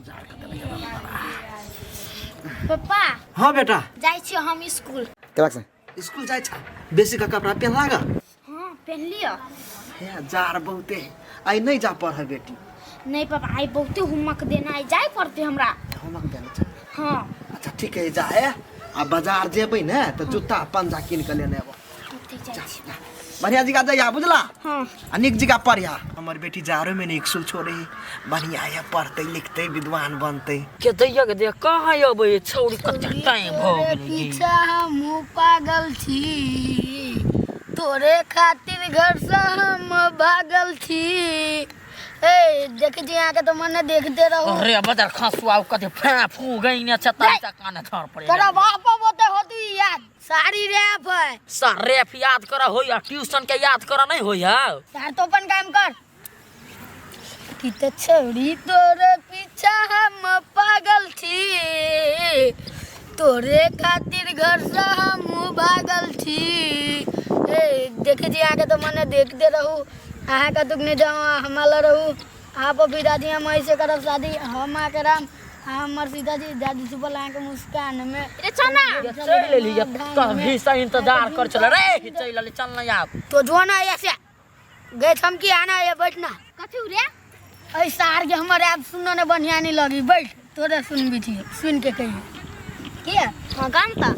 जाड़ के देलक पप्पा। हाँ बेटा। जाइ छी हम स्कूल। केलक से स्कूल जाइ छा? बेसी का कपड़ा पहन लागा? हाँ, पहन लिअ। हे, जाड़ बहुते है, आइ नहीं जा पढ़ बेटी। नहीं पापा, आइ बहुते होमवर्क देना है, जाय पड़ते हमरा। होमवर्क देना छै? हाँ। अच्छा ठीक है, जा है आ बाजार जेबै ने तऽ जूता पंजा कीन के लेने अबो। ओतै जाइ छी। बढ़िया जगह जाइया, बुझला? हाँ। आ नीक जगह पढ़िया। हमर बेटी जाड़ो में नहीं स्कूल छोड़े है, बढ़िया है, पढ़ते लिखते विद्वान बनते। के दैया के देख कहाँ अबै छौड़ी, कते टाइम भऽ तोरे गेलै गे। पीछा हमहूँ पागल छी, तोरे खातिर घर से हम भागल छी। ए, देखे छी अहाँके तऽ मने देखते रहू। अरे बदर खसुआ, कते फै फू गई ने छै तब कान धर पड़े। तोरा बाप बोते होती याद सारी रैप है। सर रेफ याद कर होइया, ट्यूशन के याद कर नहीं होइया। सार तो अपन काम कर कि त छौड़ी तोरे पीछा हम पागल छी, तोरे खातिर घर से हम भागल छी। ए, देखे छी अहाँके तऽ मने देखते रहू। अहाँ कतुक नहि जाउ, हमरा लग रहू। अहाँ पर पिताजी हम ऐसे करब शादी, हम अहाँके राम, अहाँ हमर सीताजी। दादी सुपल अहाँके मुस्कान में। रे चना। ये चल लेली, ये कभी से इंतजार कर चल रे, चल लेली, चल ना आब। तो जो ना ऐसे गए हम की आना है बैठना। कथी रे? ऐ सार के हमर ऐप सुनने ने बढ़िया नहीं लगी, बैठ तोरे सुनबी छी, सुन के कहिए किया। हाँ, गान त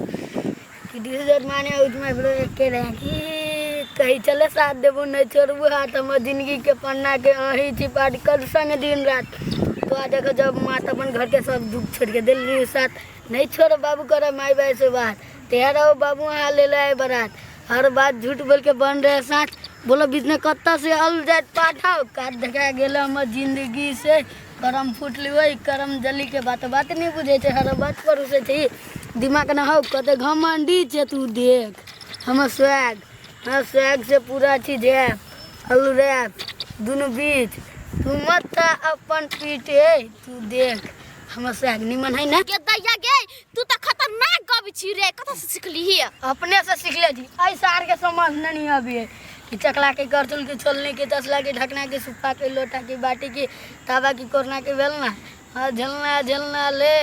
कि दिस माने उसमें फिर एक के रहे कि कहीं चले साथ देबो नहीं छोड़बो हाथ, हमर जिंदगी के पन्ना के अहीं छी पाठ कर संग दिन रात। तो आ देखो जब माँ अपन घर के सब दुख छोड़ के दिल रही साथ, नहीं छोड़ो बाबू करो माई बाई से बात, तैयार रहो बाबू यहाँ ले लाए बारात, हर बात झूठ बोल के बन रहे साथ, बोलो बीच में कत्ता से अल जात पाठाओ काट देखा गेल हमर जिंदगी से करम फूटली वही करम जली के बात बात नहीं बुझे छै, हर बात पर उसे छै दिमाग न हो कते घमंडी छै। तू देख हमर स्वैग, हमर स्वैग से पूरा चीज है अलू रैप दुनू बीच, तू मत था अपन पीटे। तू देख हमर स्वैग निमन है ना। गे दैया गे, तू त खतरनाक गबै छी रे, कतऽ से सिखली ही? अपने से सीख ले छी। ऐसा आर के समझ नहीं अभी है कि चकला के करचुल के छोलने के तसला के ढकना के सुप्पा के लोटा के बाटी के तावा की कोरना के बेलना, हाँ झलना झलना ले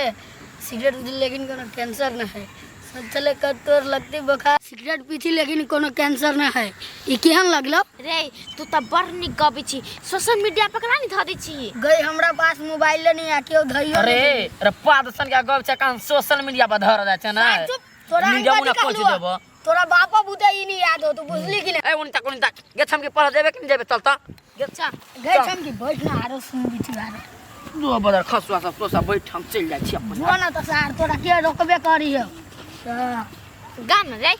सिगरेट लेकिन कोनो कैंसर न है, सब चले कतोर लगती बुखार, सिगरेट पीछी लेकिन कोनो कैंसर न है। ई केहन लगलो? रे तू त बड़ नीक गबै छी, सोशल मीडिया पर केना नहीं धऽ दै छी? गई हमरा पास मोबाइल नहीं आ केओ धइयो। अरे अरे पाद सन के गप छै कान सोशल मीडिया पर धर जाइ छै ना। चुप, तोरा हम मीडिया मुना कथी पहुंच कहलुआ? देबो। तोरा बापा बुते ई नहीं याद हो, तू बुझली कि नहीं? ए उन तक उन तक गे छम के पढ़ देबे कि नहीं देबे? चल त गे। अच्छा। गई छम की बैठ ना, आरो सुन छी आरो। दो बदर खसुआ सब तो सब बैठ, हम चल जाइ छी अपन। जो ना तो सार तोरा के रोकबे करी हो। गान रे।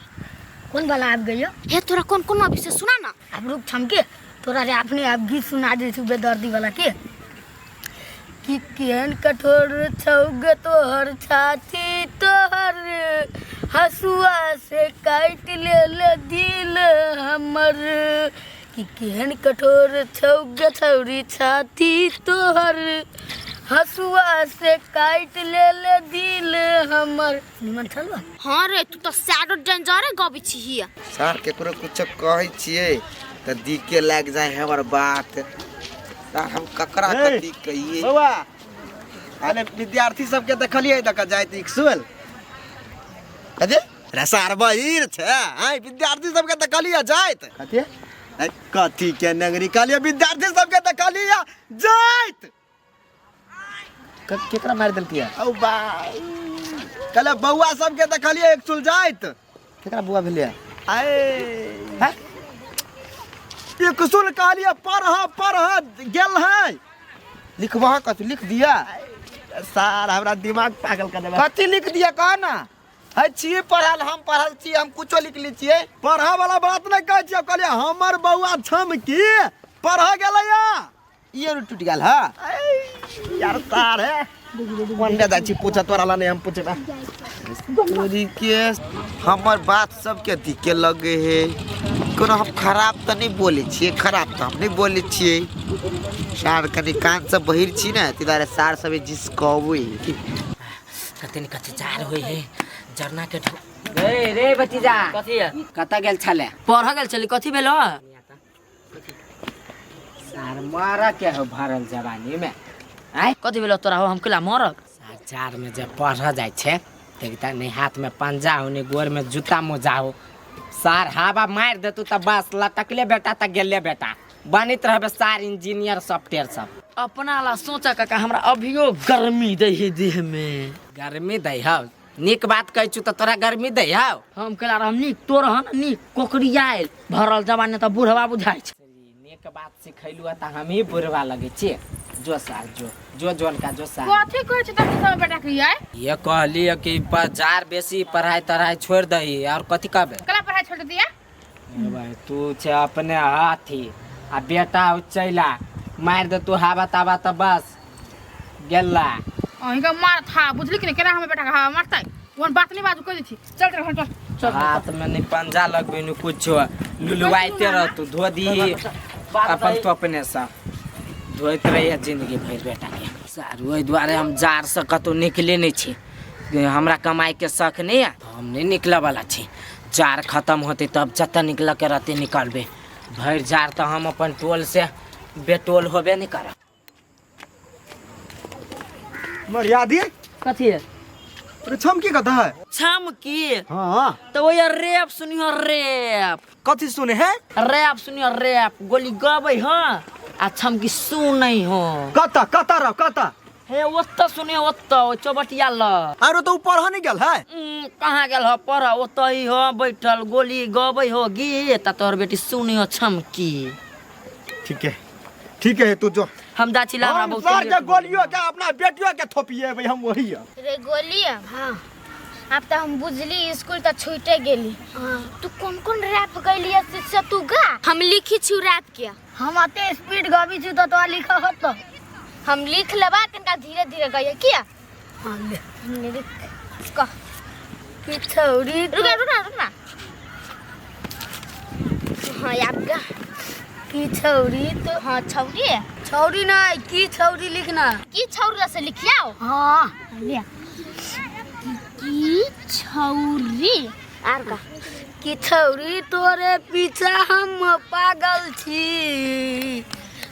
कौन वाला आबि गइयो? हे, तोरा कोन कोन अभी से सुना ना। अब रुक छमके तोरा रे अपने आप गीत सुना दे छु बेदर्दी वाला के कि केहन कठोर छौ गे तोहर छाती, तोहर हसुआ से काटि लेल दिल हमर, कि केहन कठोर छौ गे छौरी छाती, तोहर हसुआ से काटि लेल दिल हमर। निमन छल बा? हाँ रे, तू त सैडो डेंजरे गबै छी ही। सर केकरो कुछो कहै छियै तऽ दिके लागि जाइ है हमर बात। सर हम ककरा हे, कथी कहियै? बौआ, अरे विद्यार्थी सबके देखलियै तऽ जाइत स्कूल। कथी? रे सार बहिर छै आइ, विद्यार्थी सबके देखलियै जाइत। कथी? ऐ, कथी के नगरी कहलियै, विद्यार्थी सबके देखलियै जाइत। केकरा मारि देलकै? औ बा, कहले बौआ सबके देखलियै स्कूल जाइत। केकरा बुआ भेलै? आए स्कूल कहलियै पढ़ पढ़ गेल है। लिखबह कथी? लिख दिया? सार हमरा दिमाग पागल कर देबे। कथी लिख दिया कह ना? है छियै पढ़ल, हम पढ़ल छी, हम कुछो लिख लै छियै। पढ़ा वाला बात नहीं कहै छियै, कहलियै हमर बौआ छम की पढ़ गेलैया। ई आर टूटि गेल हा। यार सार है कोन जाइ छी पूछे, तोरा ला नहीं हम पूछे। तोरी के हमर बात सबके दिखे लगे है। कोनो हम खराब तऽ नहि बोलै छियै? खराब तऽ हम नहि बोलै छियै। सार कनि कान सब बहिर छी ने, ताहि दुआरे सार सब जिसकबै है। कते ने कते जार होय है जरना के ढो। रे रे भतीजा। कथी है? कतऽ गेल छले? पढ़ गेल छली। कथी भेलो? सार मारा के हो भरल जवानी में। आय कथी भेलो तोरा हो हम केला मरक जाड़ में जब पढ़ जाइ छै देखता नहीं हाथ में पंजा हो नहीं गोर में जूता मोजा हो सार हवा मार देतू तब बस लटकले बेटा तक गेले बेटा बनित रहबे सार इंजीनियर सॉफ्टवेयर सब अपना ला सोचा काका हमरा अभियो गर्मी दै है देह में गर्मी दै हौ नीक बात कहै छु तऽ तोरा गर्मी दै हौ हम केला रहम नीक तोर हन नीक कोकरी आयल भरल जवानी तऽ बुढ़वा बुझाइ छै नीक बात सिखैलु तऽ हमही बुढ़वा लगै छियै जो सार जो जो जोन का जो सार कथी कहै छै तखन सब बेटा के यार ये कहली कि बाजार बेसी पढ़ाई तढ़ाई छोड़ दही और कथी कहबे कला पढ़ाई छोड़ दिया भाई तू छे अपने हाथी आ बेटा हो चैला मार दे तू हवा तावा तऽ बस गेला अहीं के मार था बुझली कि नहीं केना हमर बेटा के हवा मारतै ओहन बात नहीं बाजू कह दै छी चल चल चल चल हाथ में नहीं पंजा लगबे नहीं कुछो लुलुआइते रहतू धो दी अपन तो अपने से धोइत रहिए जिंदगी भरि बेटा के सार ओहि दुआरे हम जाड़ से कतहु निकले नहीं छी हमरा कमाई के शख नहीं है हम नहीं निकले वाला छी जाड़ खत्म होते तब जतऽ निकल के रहते निकलबे भरि जाड़ तऽ हम अपन टोल से बेटोल होबे नहीं करब मर्यादी कथी है अरे छम की कथा है छम की हाँ तो वही रैप सुनियो रैप कथी सुने है रैप सुनियो रैप गोली गबै हाँ आ छम की सुनै हो कता कता रह कता हे ओतऽ सुनियो ओतऽ ओहि चौबटिया ल अरे तो ऊपर नहीं गेल है कहाँ गेल हो पढ़ ओतऽ ही हो बैठल गोली गबै हो गीत आ तोहर बेटी सुनियो छमकी ठीक है ठीक है तू जो हम जा छी हमरा हम बहुत सर के लेट हो। गोलियों के अपना बेटियों के थोपिए भाई हम वही है रे गोली हाँ अब तो हम बुझली स्कूल तो छूटे गेली हाँ तू कौन कौन रैप गैली से, से तू गा हम लिखी छु रैप के हम अते स्पीड गबी छी तो तोरा लिखा होत हम लिख लेबा तनका धीरे धीरे गइए किया हाँ ले हमने लिख कह कि छौरी रुका रुका रुकना हाँ याद गा की छौरी तो हाँ छौरी छौरी नहीं की छौरी लिखना की छौरी से लिखियाओ हाँ लिया की छौरी आर का कि छौरी तोरे पीछा हम पागल छी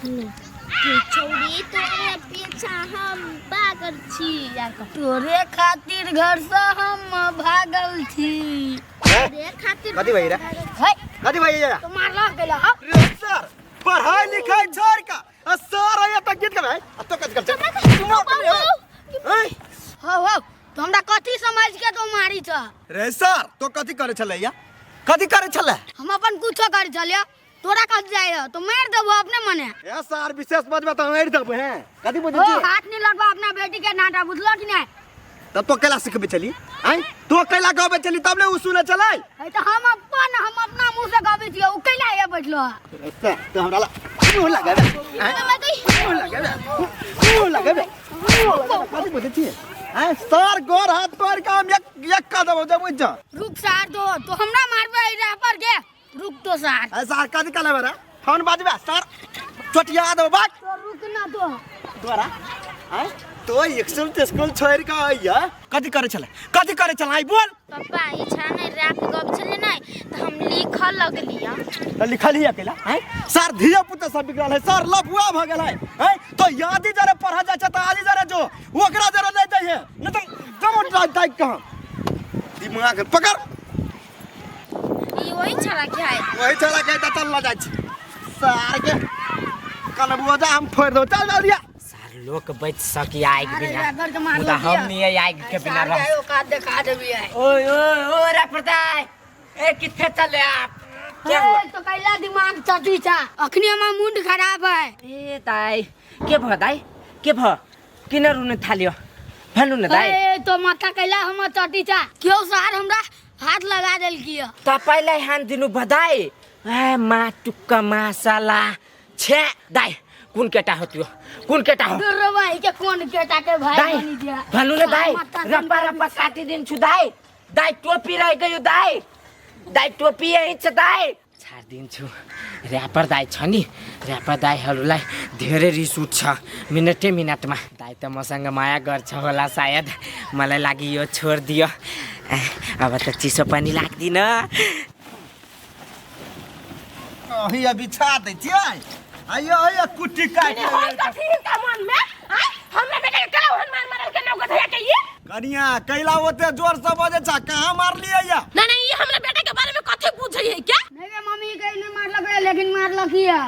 की छौरी तोरे पीछा हम पागल छी आर का तोरे खातिर घर से हम भागल छी तोरे खातिर कथी भई रे है कथी भई रे तो मारला गेला हाँ रे सर पढ़ाई लिखाई छोड़ का आ सर आया त गीत गाबै आ तो कथी कर छै हो हो तो हमरा कथी समझ के तो मारी छ रे सर तो कथी करे छलै या कथी करे छलै हम अपन कुछो करे छलियो तोरा कथ जाय है तो मार देबो अपने मने ए सर विशेष बजबे त मारि देबो हैं कथी बुझै ओ छी हाथ नहीं लगबा अपना बेटी के नाटा बुझलो कि नहीं तब तो कैला सिखबे छली आइ तो कैला गाबै छली तब ने उ सुने छलै है तो हम अपन हम अपना मुंह से गबै छियै उ कैला हे बैठलो है रे सर तो हमरा ला मुंह लगाबे आइ मुंह लगाबे मुंह लगाबे कथी बुझै छी आइ सर गोर हाथ पैर के हम एक एक का देबो जब बुझ जा रुक सार दो तो हमरा मारबे एहि राह पर के रुक तो सार ए सर कथी कहले रे फोन बाजबे सर चोटिया देबो बाक तो रुक ना तो तोरा आइ तो स्कूल स्कूल छोड़ के आइया कथी करे छलै कथी करे छलै आइ बोल पापा ई छा नहीं रैप गब छले नहीं तो हम लिखऽ लगलिया तो लिखल ही अकेला आइ सर धिया पुता सब बिगड़ल है सर लफुआ भ गेल है आइ तो यादी जरे पढ़ा जाइ छै त आदि जरे जो ओकरा जरे नहीं दै है नहीं तो जमो दाइ कहाँ दिमाग पकड़ ई वही छड़ा के है वही चला के त चल जाइ छी सर के कलबुआ जा हम फोड़ दो चल जल्दी आ। सार लोक बच सकी आगि अरे बिना रबर के मारलो मुदा हम नहीं आगि के बिना सार रह के औकात देखा देबी आइ ओए ओए ओए रे प्रताप ए किथे चले आप क्या हुआ ए, तो कैला दिमाग चटी छा अखनी हमर मूड खराब है ए दाइ के भयो दाइ के भयो किन रुन थाल्यो भन्नु न दाइ ए तो माथा कैला हमर चटी छा क्यों सार हमरा हाथ लगा देलकी है तपाईँलाई हानिदिनु भयो दाइ ए माटुक्क मासाला छे दाइ कुन केटा हो त्यो कुन केटा हो दुर्रो भाई के कौन केटा के भाई दाइ बनी दिया भन्नु न दाइ माथा रप्पा रप्पा काटिदिन्छु दाइ दाइ टोपी रह गयो दाइ दाइ टोपी यहीँ छ दाइ छाडिदिन्छु ऱ्यापर दाइ छ नि ऱ्यापर दाइहरूलाई धेरै रिस उठ्छ मिनटै मिनटमा दाइ त मसँग माया गर्छ होला सायद मलाई लागि यो छोडिदियो अब त चिसो पनि लाग्दिन अही अभी बिछा दै छियै आइयो आइयो कुट्टी काटि होय कथी हिनका मन में आय हमरा बेटा के केला ओहन मार मारल के नौ गधैया के ये कनिया कैला ओते जोर से बजे छा कहाँ मारलियै या नहीं नहीं ये हमरा बेटा के बारे में कथी बुझै है क्या नहीं रे मम्मी कहीं नहीं मारलक रे लेकिन मारलक हिया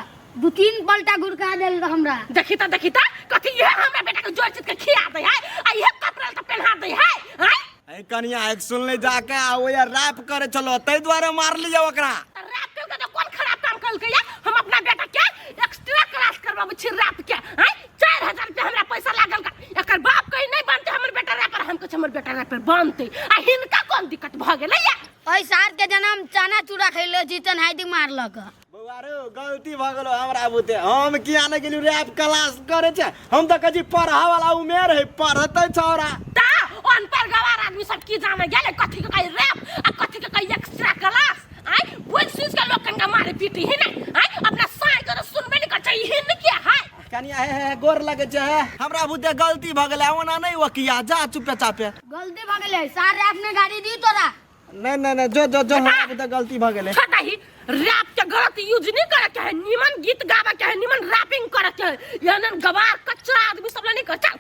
दू तीन पलटा गुड़का देल रह हमरा देखी ता देखी ता कथी ये हमरा बेटा के जोर चित के खिया दे है आ ये कपड़ा त पहना दे है हैं ए कनिया एक सुनले जाके आ ओ यार रैप करे चलो तै दुआरे मारलियै ओकरा रैप के तो कौन खराब काम कलकै या हम अपना बेटा के एक्स्ट्रा क्लास करवाबै छी रैप के हैं 4000 रुपया हमरा पैसा लागल का एकर बाप कहीं नहीं बनते हमर बेटा रैपर हम कहै हमर बेटा रैपर बनते आ हिनका कौन दिक्कत भ गेलै या ओहि सार के जनम चना चूड़ा खैले छी तनहाइती मारलक बौआ रे गलती भऽ गेलो हमरा बुते हम किया नहि गेलियै रैप क्लास करे छै हम तऽ कहै छी पढ़ा वाला उमेर है पढ़तै छौड़ा ता अनपढ़ गवार आदमी सब की जाने गेलै कथी के कही रैप आ कथी के कही एक्स्ट्रा क्लास आय बुझ सुझ के लोग कनका मारे पीटी ही नहीं आय अपना साय के तो सुनबे नहीं कर छै हिन के है कनिया हे हे गोर लगे छै हे हमरा बुते गलती भऽ गेलै ओना नहि वकिया जा चुपे चापे गलती भऽ गेलै सार रैप ने गाड़ी दी तोरा नहीं नहीं नहीं जो जो जो हमरा बुते गलती भऽ गेलै छोटा ही रैप के गलत यूज नहीं करे के है निमन गीत गावे के है निमन रैपिंग करे के है एहन गवार कचरा आदमी सब नहीं कर चल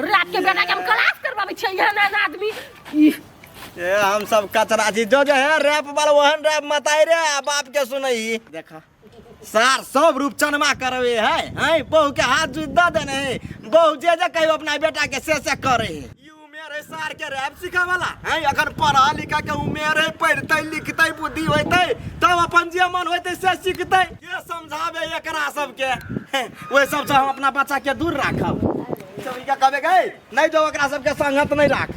रैप के बेटा के हम क्लास करवाबै छियै एहन एहन आदमी ईह, ए हम सब कचरा छी जो जो है रैप वाला ओहन रैप मत आइ रे आ बाप के सुनई देखा सार सब रूपचनमा करवे है हैं बहू के हाथ जुद दऽ देने है बहू जे जे कहियो अपना बेटा के से से करे है ई उमेर है सार के रैप सिखा वाला हैं अखन पढ़ा लिखा के उमेर है पढ़तै लिखतै बुद्धि होइतै तब अपन जे मन होइतै से सिखतै के समझाबे एकरा सबके हैं, ओहि सबसँ हम अपना बच्चा के दूर राखब सब के कहबे गई नहीं जो ओकरा सबके संगत नहीं राख।